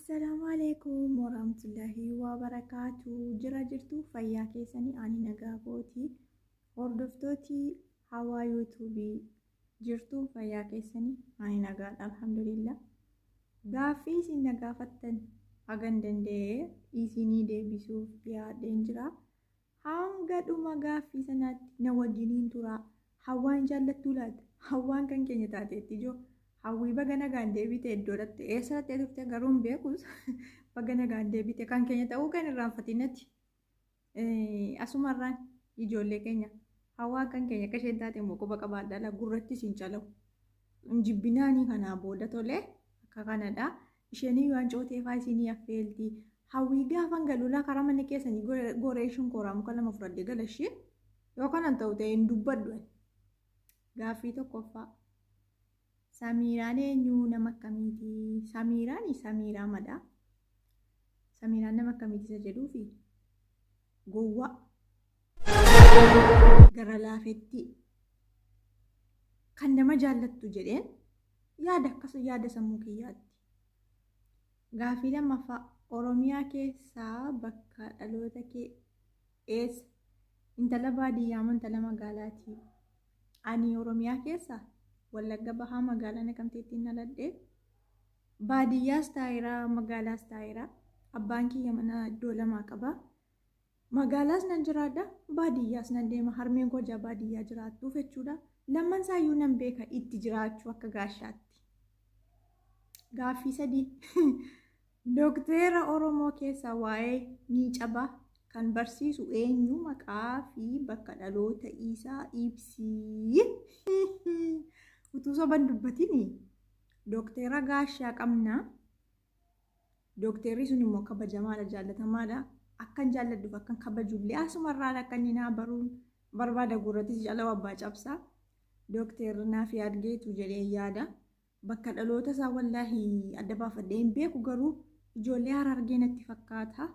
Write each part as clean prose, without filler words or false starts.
Assalaamu alaikum warahmatullahi wabarakaatu. Jira jirtu, fayyaa keessanii? Ani nagaa kooti. Hordoftooti hawaa yuutuubii, jirtu, fayyaa keessanii? Ani nagaadha, alhamdulillah. Gaaffii isin na gaafattan hagan danda'ee isinii deebisuuf dhiyaadheen jira. Hanga dhuma gaaffii sanaatti na wajjiniin turaa. Hawwaan jaallattuu laata? Hawwaan kan keenya taateetti ijoo. Hawwii, baga nagaan deebite. Iddoo dhatte, eessa dhattee turte garuu hin beekus, baga nagaan deebite. Kan keenya ta'uu kan irraanfatinati. Asumarraan ijoollee keenya, hawaa kan keenya akka isheen taate immoo quba qabaadhaa, gurrattis hin calawu. Jibbinaanii kanaa booda tolee akka kanadha. Isheen waan cooteefaa isinii affeelti. Hawwii, gaafan galulaa karaa mana keessanii goree shonkoraa muka lama fudhadhee galashee yoo kanan ta'u ta'e hin dubbadhu. Gaaffii tokkoffaa. Samiiraan eenyu, nama akkamiiti? Samiiraan Samiiraa madha. Samiiraan nama akkamiiti isa jedhuufi, gowwaa, gara laafetti, kan nama jaallattu jedheen yaada, akkas yaada sammuu kiyyaatti. Gaaffii lammaffaa. Oromiyaa keessaa bakka dhaloota kee eessa? Intala baadiyyaa moo intala magaalaati? Ani Oromiyaa keessa Wallagga Bahaa, magaalaa Naqamteetti dhaladhe. Baadiyyaas taa'eera, magaalaas taa'eera. Abbaan kiyya mana iddoo lamaa qaba. Magaalaas nan jiraadha, baadiyyaas nan deema. Harmeen koo ijaa baadiyyaa jiraattuuf jechuudha. Lamman isaayyuu nan beeka itti jiraachuu akka gaashaatti. Gaaffii sadii. Dookteera Oromoo keessaa waa'ee ni cabaa kan barsiisu eenyu? Maqaa fi bakka dhaloota isaa ibsii. Utuu soban dubbatini, dookteera Gaashaa qabna. Dookteerri sun immoo kabajamaadha, jaallatamaadha. Akkan jaalladhuuf akkan kabajullee asumarraan akka inni naa baruun barbaada, gurrattis jala abbaa cabsaa. Dookteer Naafi Adgeetu jedhee yaada. Bakka dhaloota isaa wallaahi adda baafadhee hin beeku, garuu ijoollee Harargee natti fakkaata.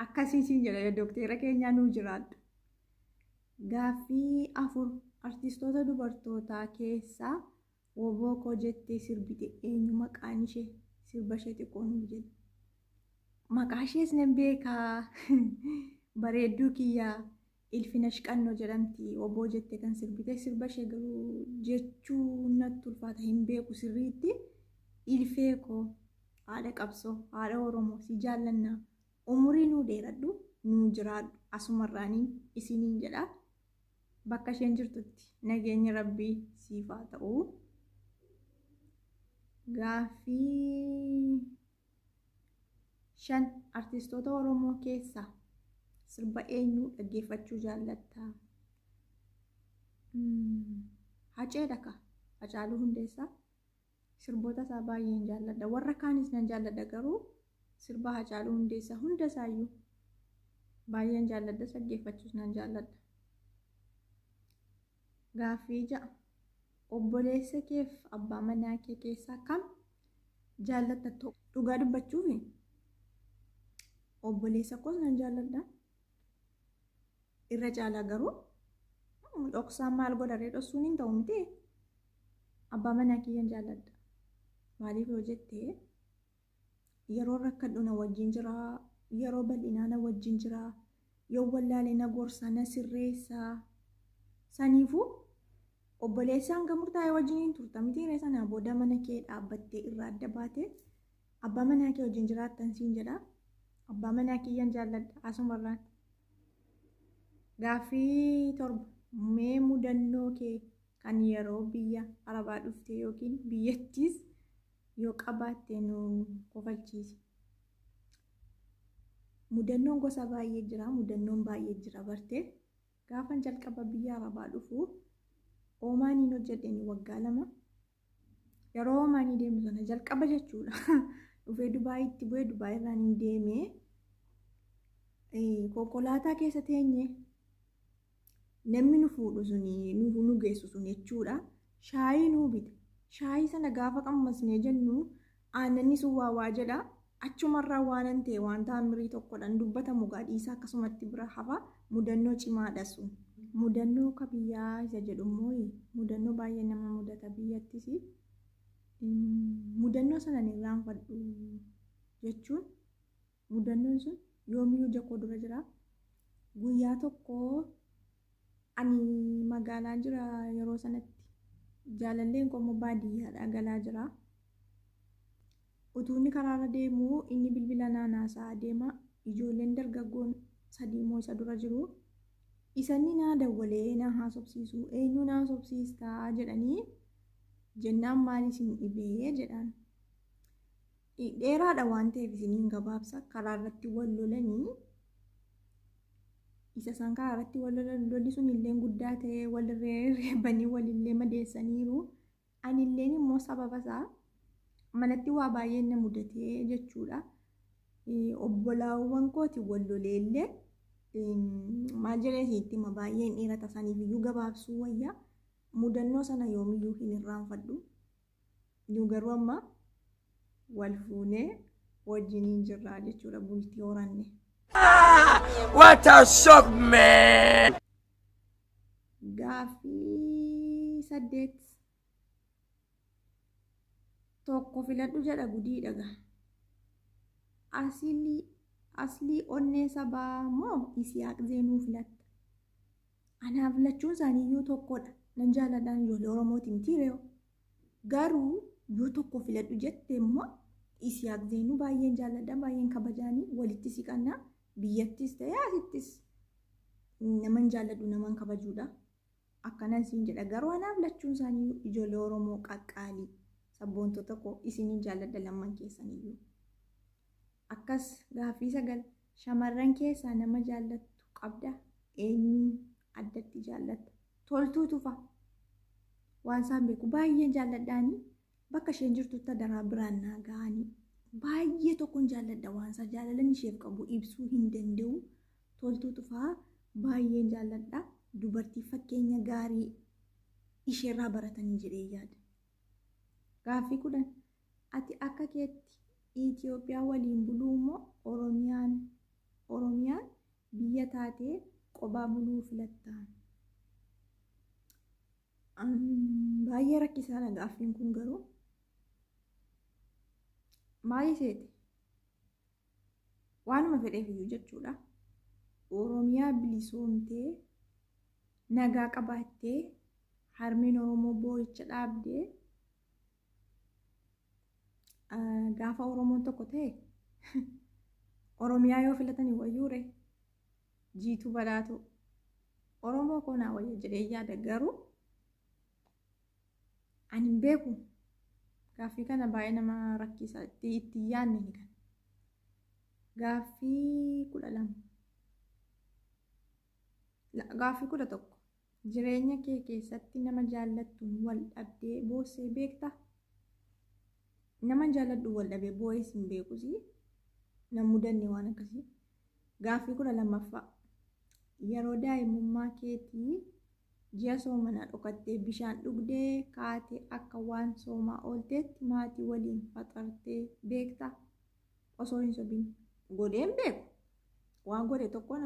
Akkasiin siin jedha, dookteera keenyaa nuu jiraadhu. Gaaffii afur. Artistoota dubartootaa keessaa "Woboo koo" jettee sirbite eenyu maqaan ishee? Sirba ishee xiqqoo nuuf jedhe. Maqaa ishees nan beekaa. Bareedduu kiyyaa Ilfinash Qannoo jedhamti. "Woboo" jettee kan sirbite, sirba ishee garuu jechuu natti ulfaata, hin beeku sirriitti. Ilfee koo, haadha qabsoo, haadha Oromoo, si jaallannaa. Umurii nuu dheeradhu, nuu jiraadhu, asumarraanii isiniin jedha. Bakka isheen jirtutti nageenyi rabbii siif haa ta'u. Gaaffii shan. Artistoota Oromoo keessaa sirba eenyu dhaggeeffachuu jaallatta? Haceedha ka. Hacaaluu Hundeessaa. Sirboota isaa baay'een jaalladha. Warra kaanis nan jaalladha, garuu sirba Hacaaluu Hundeessaa hunda isaayyuu baay'een jaalladha, dhaggeeffachuus nan jaalladha. Gaaffii 6. Obboleessa keef abbaa manaa kee keessaa kam jaallatta? Dhugaa dubbachuuf obboleessa koos nan jaalladha. Irra caalaa garuu, dhoksaan maal godharee, dhoksuun hin ta'u miti. Abbaa manaa kiyyan jaalladha. Maaliif yoo jettee, yeroo rakkadhu na wajjin jira, yeroo bal'inaa na wajjin jira, yoo wallaalee na gorsa, na sirreessa. Saniifuu obboleessa hanga murtaa'e wajjin turta miti, sanaa booda mana kee dhaabbattee irraa adda baate abbaa manaa kee wajjin jiraattan siin jedha. Abbaa manaa kiyyan jaalladha asumarraan. Gaaffii 7. Mee mudannoo kee kan yeroo biyya Arabaa dhufte yookiin biyyattis yoo qabaatte nu kofalchiisi. Mudannoon gosa baay'ee jira. Mudannoon baay'ee jira bartee. Gaafan jalqaba biyya Arabaa dhufu Oomaaniin hojjedheen waggaa 2. Yeroo Oomaanii deemu sana jalqaba jechuudha. Dhufee Dubaayitti bu'ee, Dubaay irraan hin deemee, konkolaataa keessa teenye, namni nu fuudhu suni, nu geessu sun jechuudha. Shaayii nuu bite. Shaayii sana gaafa qammasnee jennu aannanni sun waa waa jedha. Achumarraa waanan ta'e waan taamirii tokkodhaan dubbatamu gaadhiisaa akkasumatti bira hafa, mudannoo cimaadha sun. Mudannoo ka biyyaa isa jedhu immoo, mudannoo baay'ee nama mudata biyyattis. Mudannoo sana ni irraanfadhu. Jechuun mudannoon sun yoomiyyuu ija koo dura jira. Guyyaa tokko ani magaalaa jira yeroo sanatti. Jaalalleen koo immoo baadiyyaadhaa galaa jira. Utuu inni karaarra deemuu inni bilbila naanaasaa deema. Ijoolleen dargaggoon sadii immoo isa dura jiru. Isanni naa dawwalee na haasofsiisu, eenyu na haasofsiistaa jedhanii jennaan maal isin dhibee jedhaan. Dheeraadha waan ta'eef isiniin gabaabsa. Karaa irratti wal lolanii isa isaan karaa irratti wal lolan, lolli sun illee guddaa ta'ee wal reebanii walillee madeessaniiru. Anilleen immoo sababa isaa manatti waa baay'een na mudatee jechuudha. Obbolaawwan kooti wal loleellee maal jedhee isinitti hima, baay'een dheerata, saniif iyyuu gabaabsuu wayya. Mudannoo sana yoomiyyuu hin irraanfadhu. Nu garuu amma wal fuunee wajjiniin jirraa jechuudha, bultii horanne. What a shock, man! Gaaffii 8, tokko filadhu jedha, gudii dhaga. Aslii onnee sabaa moo Isiyaaq Zeenuu filatta? Anaaf lachuun isaanii iyyuu tokkodha. Nan jaaladhaan, ijoollee Oromooti miti ree'o. Garuu yoo tokko filadhu jette immoo Isiyaaq Zeenuu baay'een jaalladha, baay'een kabajaanii, walitti siqannaa, biyyattis ta'e asittis naman jaalladhu, naman kabajuudha. Akkanan siin jedha, garuu anaaf lachuun isaanii ijoollee Oromoo qaqqaalii sabboontota koo, isiniin jaalladha lamman keessaniyyuu. Akkas. Gaaffii 9, shamarran keessaa nama jaallattu qabda? Eenyuun addatti jaallatta? Toltuu Tufa. Waan isaan beeku baay'een jaalladhaanii, bakka isheen jirtutti adaraa biraan naa ga'anii. Baay'ee tokkon jaalladha, waan isaa jaalalan isheef qabu ibsuu hin danda'u. Toltuu Tufaa baay'een jaalladha. Dubartii fakkeenya gaarii isheerraa baratanii jedhee yaada. Gaaffii 10, ati akka keetti Itoophiyaa waliin buluu moo Oromiyaan biyya taatee qobaa buluu filatta? Baay'ee rakkisaadha gaaffiin kun garuu. Maali seete? Waanuma fedheef iyyuu jechuudha. Oromiyaa bilisoomtee, nagaa qabaattee, harmeen Oromoo boo'icha dhaabdee, gaafa Oromoon tokko ta'e Oromiyaa yoo filatanii wayyuure jiituu badhaatu Oromoo koo naa wayya jedhee yaada, garuu ani hin beeku. Gaaffii kana baay'ee nama rakkisa, itti yaadne ni kana. Gaaffii 12, gaaffii 11, jireenya kee keessatti nama jaallattuun wal dhabdee boossee beektaa? Nama jaalladhu wal dhabee boo'ees hin beekus, nan mudanne waan akkasii. Gaaffii 12ffaa, yeroo daa'imummaa keetii ji'a soomanaa dhokattee bishaan dhugdee kaatee akka waan soomaa oolteetti maatii waliin faxartee beektaa? Osoo hin sobin, godheen beeku. Waan godhe tokko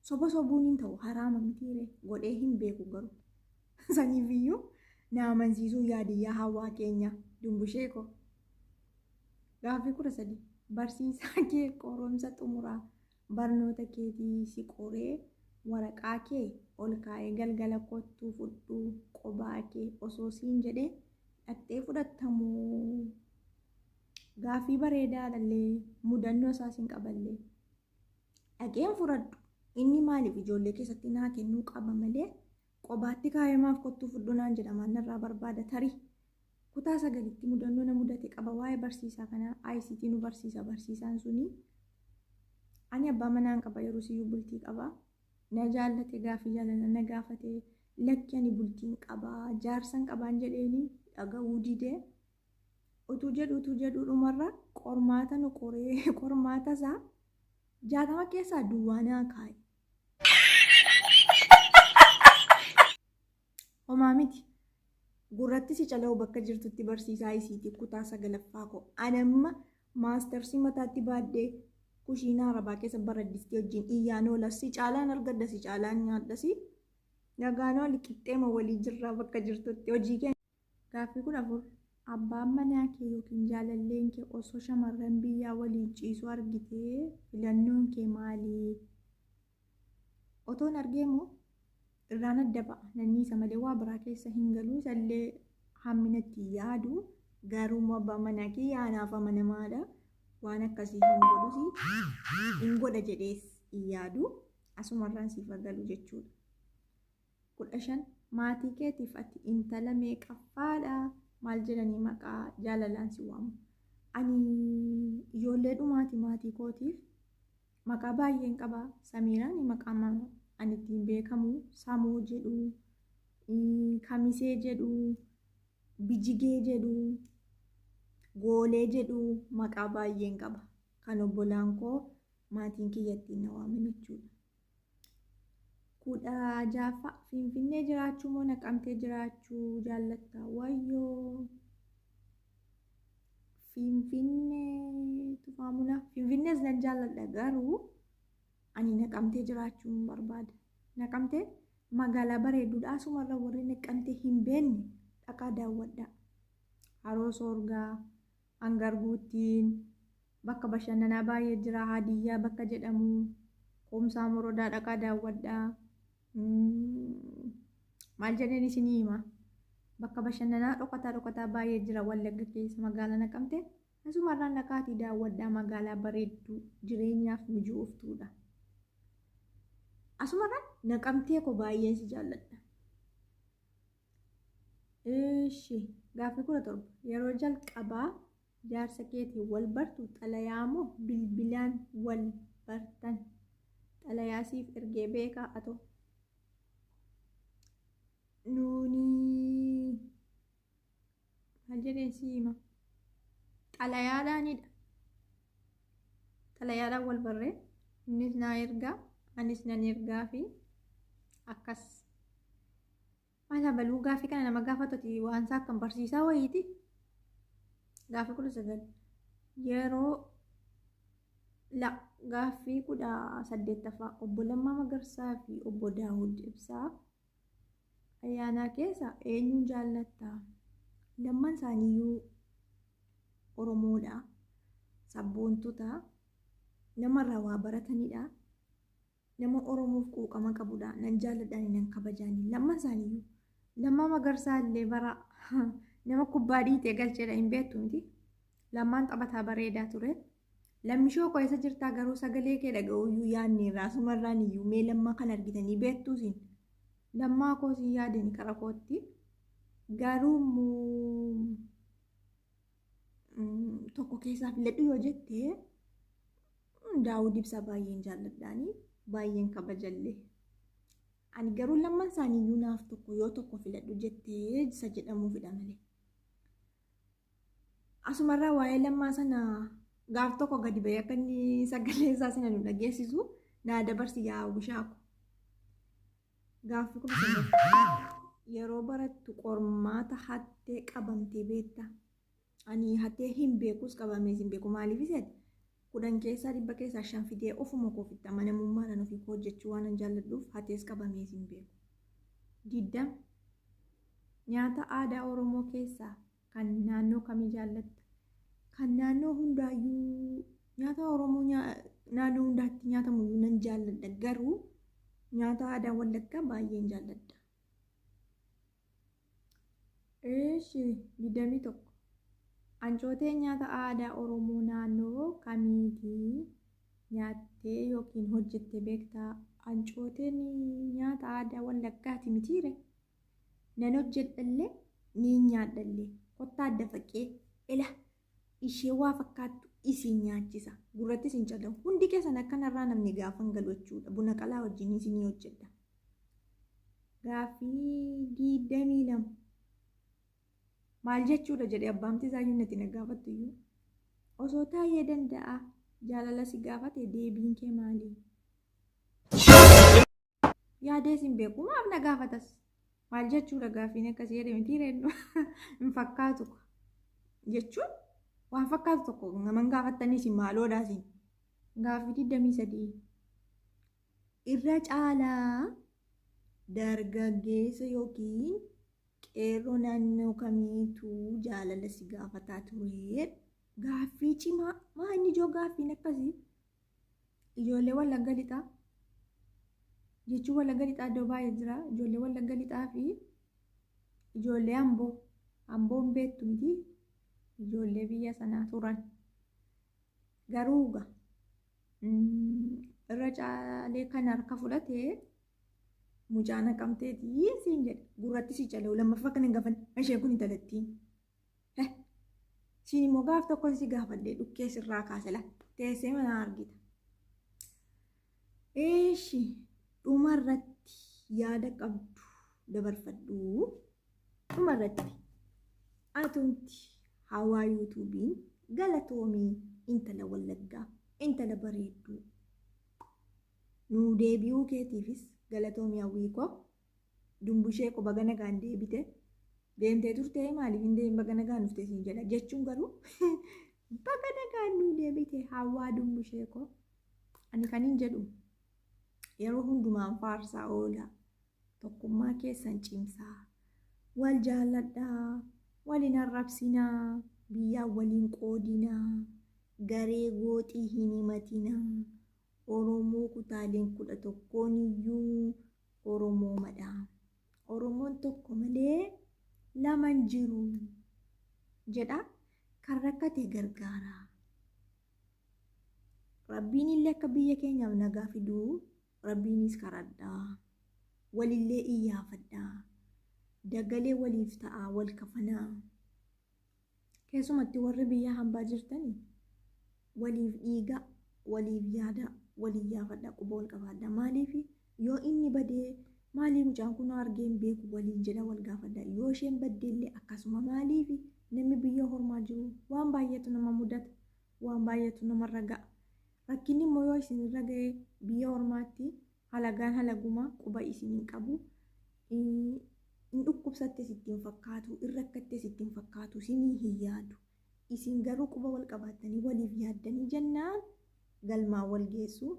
soba sobuun hin ta'u, haraama mitiire, godhee hin beeku garuu. Saniif iyyuu na amansiisuu yaadiyyaa hawaa keenya dumbushee ko. Gaaffii 13, barsiisaa kee qorumsa xumuraa barnoota keetii si qoree waraqaa kee ol kaa'ee galgala kottuu fudhu qobaa kee osoo siin jedhee dhaqxee fudhattamoo? Gaaffii bareedaadhallee, mudannoo isaas hin qaballee. Dhaqeen fudhadhu. Inni maaliif ijoollee keessatti naa kennuu qaba malee qobaatti kaa'ee maaf kottuu fudhu naan jedha? Maal narraa barbaada tarii? Kutaa 9tti mudannoo na mudate qaba waa'ee barsiisaa kanaa. ICT nu barsiisa barsiisaan suni. Ani abbaa manaan qaba yeroo siyyuu, bultii qaba. Na jaallate, gaaffii jaalala na gaafate, lakki ani bultiin qaba, jaarsan qabaan jedheeni, dhaga'uu didee. Utuu jedhu dhumarra qormaata nu qoree qormaata isaa 60 keessaa duwwaa naa kaa'e. Homaa miti. Gurratti si cala'u bakka jirtutti, barsiisaa isiiti kutaa 9ffaa koo. Ani amma maastarsii mataatti baadhee kushiinaa arabaa keessa baradistii wajjin iyyaan oola. Si caalaan argadha, si caalaan nyaadhasi. Nagaan oli, qixxeema walii jirraa bakka jirtutti hojii keenya. Gaaffii 14. Abbaan manaa kee yookiin jaalalleen kee osoo shamarran biyyaa waliin ciisuu argitee filannoon kee maali? Otoon argee moo irraan adda ba'a. Nanniisa malee waa biraa keessa hin galuu, isallee hamminatti yaadu. Garuu immoo abbaan manaa kee yaanaaf amanamaadha. Waan akkasii hin godhus, hin godha jedhees hin yaadu. Asumarraan siif galu jechuudha. 15, Maatii keetiif ati intala meeqaffaadha? Maal jedhanii maqaa jaalalaan si waamu? Ani ijoollee dhumaati maatii kootiif. Maqaa baay'een qaba. Samiiraan maqaa ani ittiin beekamu, Samoo jedhu, Kamisee jedhu, Bijigee jedhu, Goolee jedhu, maqaa baay'een qaba. Kan obbolaan koo, maatiin kiyya ittiin na waaman jechuudha. 16ffaa, Finfinnee jiraachuu moo Naqamtee jiraachuu jaallatta? Wayyoo! Finfinnee tufaamuna. Finfinnees nan jaalladha, garuu ani Naqamtee jiraachuu hin barbaada. Naqamtee magaalaa bareedduudha. Asumarra warri Naqamtee hin beekne dhaqaa daawwadhaa. Haroo Soorgaa, Hangarguuttiin, bakka bashannanaa baay'ee jira. Hadiyyaa bakka jedhamu, Kumsaa Morodaa dhaqaa daawwadhaa. Maal jedheen isinii hima? Bakka bashannanaa dhokataa dhokataa baay'ee jira Wallagga keessa, magaalaa Naqamte. Asumarraan dhaqaatii daawwadhaa, magaalaa bareedduu jireenyaaf mijooftuudha. Asumarraan Naqamtee koo baay'een si jaalladha. Ishi, gaaffii 17, yeroo jalqabaa jaarsa keetiin wal bartu xalayaa moo bilbilaan wal bartan? Xalayaa siif ergee beekaa atoo? Nuuni maal jedheen si hima? Xalayaadhaanidha. Xalayaadhaan wal barree, innis naa ergaa, anis nan ergaa fi akkas. Maal habaluu gaaffii kana nama gaafatoti, waan isaa akkam barsiisaa wayiiti. Gaaffii 19, yeroo la gaaffii 18ffaa, obbo Lammaa Magarsaa fi obbo Daawud Ibsaa ayyaanaa keessa eenyuun jaallatta? Lamman isaaniiyyuu Oromoodha. Sabboontota namarraa waa baratanidha. Nama Oromoof quuqama qabudha. Nan jaalladhaani, nan kabajaani. Lamman isaaniiyyuu. Lammaa Magarsaa illee bara nama kubbaa dhiitee galcheedha, hin beektu miti. Lammaan taphataa bareedaa ture. Lammishoo koo, eessa jirtaa? Garuu sagalee kee dhaga'uyyuu yaadni irraa asumarraan iyyuu mee Lammaa kan argitanii beektuu isin? Lammaa koo sin yaadani kara kootti. Garuu immoo tokko keessaa filadhu yoo jettee, Daawud Ibsaa baay'een jaalladhaani, baay'een kabajallee. Ani garuu lamman isaaniiyyuu naaf tokko, yoo tokko filadhu jettee isa jedhamuufidha malee. Asumarraa waa'ee Lammaa sana gaaf tokko gadi bahee akka inni sagalee isaa sana nu dhageessisu naa dabarsi yaa Wishaako. Gaaffii 19, yeroo barattu qormaata hattee qabamtee beektaa? Ani hattee hin beekus, qabamees hin beeku. Maaliif iseet 10 keessaa 5% fidee ofuma koofitti amanamummaadhaan ofii koo hojjechuu waan an jaalladhuuf hatees qabamees hin beeku. 20, nyaata aadaa Oromoo keessaa kan naannoo kamii jaallatta? Kan naannoo hundaayyuu, nyaata Oromoo naannoo hundaatti nyaatamu nan jaalladha, garuu nyaata aadaa Wallaggaa baay'een jaalladha. Eeshi, 21, Ancooteen nyaata aadaa Oromoo naannoo kamiitii nyaattee yookiin hojjettee beektaa? Ancooteen nyaata aadaa Wallaggaati mitiire? Nan hojjedhallee, niin nyaadhallee. Kottaa dafaqee ila ishee waa fakkaattu isin nyaachisa. Gurratti isin calamu. Hundi keessan akkanarraa namni gaafa hin galu jechuudha. Buna qalaa wajjin isinii hojjedha. Gaaffii 22, maal jechuudha jedhee abbaamti isaa iyyuu natti na gaafattu iyyuu. Osoo taa'ee danda'a jaalala si gaafate deebiin kee maali? Yaadees hin beeku, maaf na gaafatas? Maal jechuudha gaaffiin akkasii jedhe miti reennu hin fakkaatu jechuun, waan fakkaatu tokko naman gaafattanii isin maaloodhaa isin. Gaaffii 23, irra caalaa dargaggeessa yookiin Qeerroo naannoo kamiitu jaalala si gaafataa ture? Gaaffii cimaa. Maa inni ijoo gaaffiin akkasii? Ijoollee Wallagga Lixaa jechuun Wallagga Lixaa iddoo baay'ee jira. Ijoollee Wallagga Lixaa fi ijoollee Amboo. Amboon beektu miti. Ijoollee biyya sanaa turan. Garuu egaa irra caalee kan harka fudhate mucaa Naqamteetii siin jedhe. Gurratti si calee lammaffaa kan hin gaafanne isheen kun intalattiin. Siin immoo gaaf tokko si gaafadhee dhukkee sirraa kaase la teessee mana argita. Eeshi dhumarratti yaada qabdu dabarfadhu. Dhumarratti atumti hawaa yuutuubiin galatoomii intala Wallaggaa intala bareedduu. Nuu deebi'uu keetiifis galatoomii hawwii koo dumbushee koo baga nagaan deebite deemtee turtee maaliif hin deemin baga nagaan dhufte siin jedha jechuun garuu baga nagaan nuu deebite hawwaa dumbushee koo ani kan hin jedhu yeroo hundumaan faarsaa oola tokkummaa keessan cimsaa wal jaalladhaa waliin arrabsinaa biyyaan waliin qoodinaa garee gooxii hin himatinaa Oromoo kutaaleen 11n iyyuu Oromoomadha. Oromoon tokko malee lama hin jiru jedha. Kan rakkate gargaara. Rabbiin illee akka biyya keenyaaf nagaa fiduu Rabbiinis kadhadhaa. Walillee iyyaafadhaa. Dagalee waliif ta'aa wal kafanaa. Keessumatti warri biyya hambaa jirtani waliif dhiigaa, waliif yaadaa, wal iyyaafadhaa, quba wal qabaadhaa. Maaliif yoo inni badee maalii mucaan kun argee hin beeku waliin jedha wal gaafadhaa. Yoo isheen baddeellee akkasuma maaliif namni biyya hormaa jiru waan baay'eetu nama mudata, waan baay'eetu namarra ga'a. Rakkinni immoo yoo isinirra ga'e biyya hormaatti halagaan halaguma quba isin hin qabu. In dhukkubsatte sitti hin fakkaatu, in rakkatte sitti hin fakkaatu, isinii hin yaadu. Isin garuu quba wal qabaattanii waliif yaaddanii jennaan galmaan wal geessu.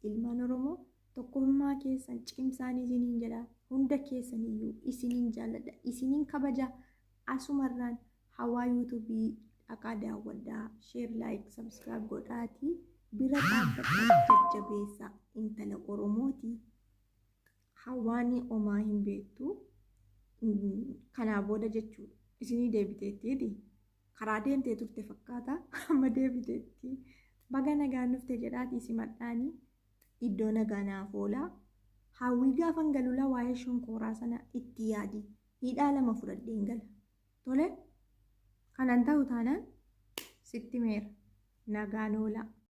Ilmaan Oromoo tokkummaa keessan cimsaan isiniin jedha. Hunda keessaniyyuu isiniin jaalladha, isiniin kabaja. Asumarraan hawaa yuutuubii dhaqaa daawwadhaa, share, like, subscribe godhaatii bira dhaabbadhaa jajjabeessaa intala Oromooti. Hawaani omaa hin beektu kanaa booda jechuudha. Isinii deebiteettiiti. Karaa deemtee turte fakkaata. Amma deebiteetti. Baga nagaan dhufte jedhaatii simadhaanii iddoo nagaa naaf oolaa. Hawwii gaafan galula waa'ee shonkooraa sana itti yaadi. Hidhaa lama fudhadheen gala. Tole kanan ta'u taanaan sitti meera. Nagaan oolaa.